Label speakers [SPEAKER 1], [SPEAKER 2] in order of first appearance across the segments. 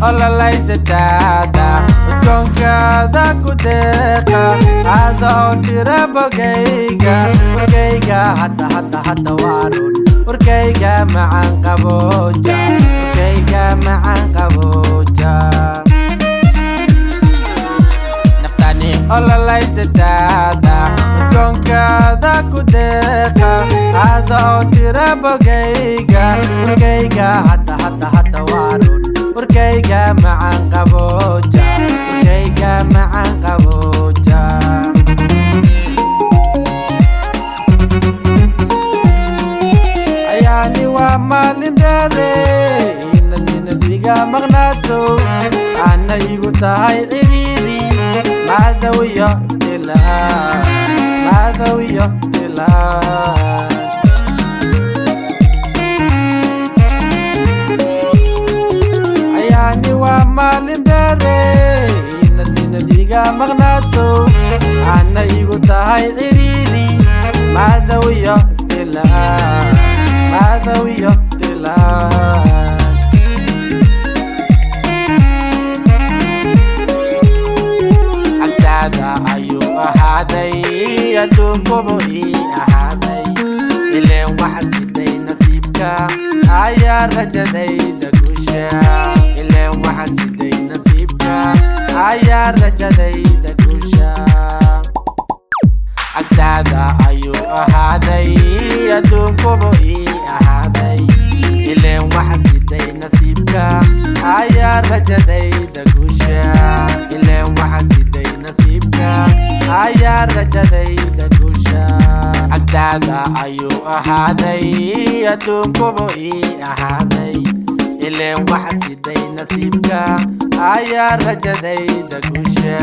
[SPEAKER 1] ololaysataada udgoonkaada ku deeqa adoo tira bogayga warkayga hadda hadda hadda waarun warkayga macaan qabooja warkayga macaan qabooja naftani ololaysataada udgoonkaada ku deeqa adoo tira bogayga warkayga hadda hadda hadda waarun warkayga macaan qabooja warkayga macaan qabooja ayaani waa maalin dheere inad inad iga maqnaato ana igu tahay ciriiri maadawiyo iftilaan maadawiyo iftilaan ayaani waa maalin dheere inad inad iga maqnaato ana igu tahay ciriiri maadawiyo iftilaan maadawiyo iftilaan agtaada ayuu ahaaday adduunkubu ii ahaaday ileen waxa siday nasiibka ayaa rajadayda guusha ileen waxa siday nasiibka ayaa rajadayda guusha agtaada ayuu ahaaday adduunkubu ii ahaaday ileen waxa siday nasiibka ayaa rajadayda guusha ileen waxa siday nasiibka ayaa rajadayda guusha agtaada ayuu ahaaday adduunkubu ii ahaaday ileen waxa siday nasiibka ayaa rajadayda guusha.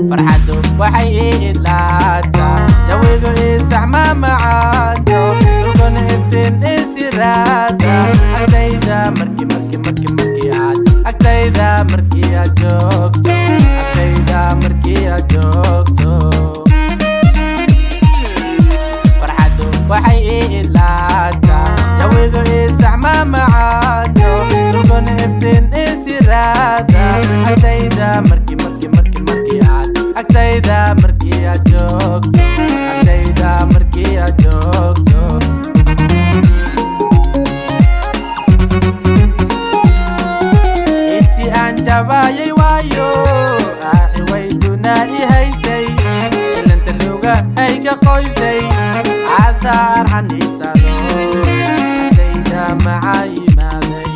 [SPEAKER 1] Farxaddu waxay ii idlaataa jawigu ii saxma macaanto dhulkuna iftiin isiraata agtayda markii markii markii markii aad agtayda markii aad joogto agtayda markii aad joogto farxaddu waxay ii idlaataa jawigu ii saxma macaanto dhulkuna iftiin isiraata agtayda markii markii markii markii aad agtayda markii aad joogto agtayda markii aad joogto intii aan jabayay waayo aaxi wayduna i haysay ilanta luga hayga qoysay cadaar xaniitado agtayda maxaa yimaaday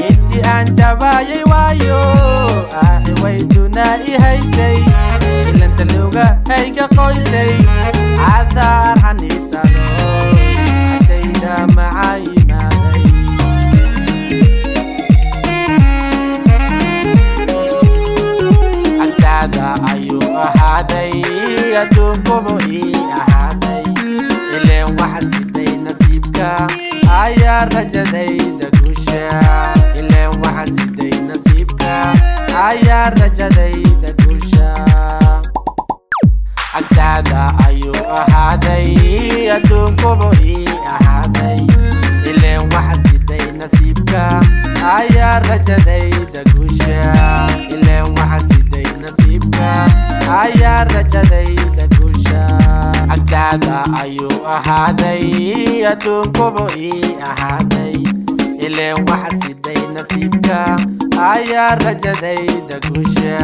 [SPEAKER 1] intii aan jabayay waayo aaxi wayduna i haysay ilanta luga hayga qoysay cadaar xaniitado agtayda maxaa yimaaday agtaada ayuu ahaaday adduunkubu ii ahaaday ileen waxa siday nasiibka ayaa rajadayda guusha ileen waxa siday nasiibka ayaa rajadayda guusha agtaada ayuu ahaaday adduunkubu ii ahaaday ileen waxa siday nasiibka ayaa rajadayda guusha ileen waxa siday nasiibka ayaa rajadayda guusha agtaada ayuu ahaaday adduunkubu ii ahaaday ileen waxa siday nasiibka ayaa rajadayda guusha.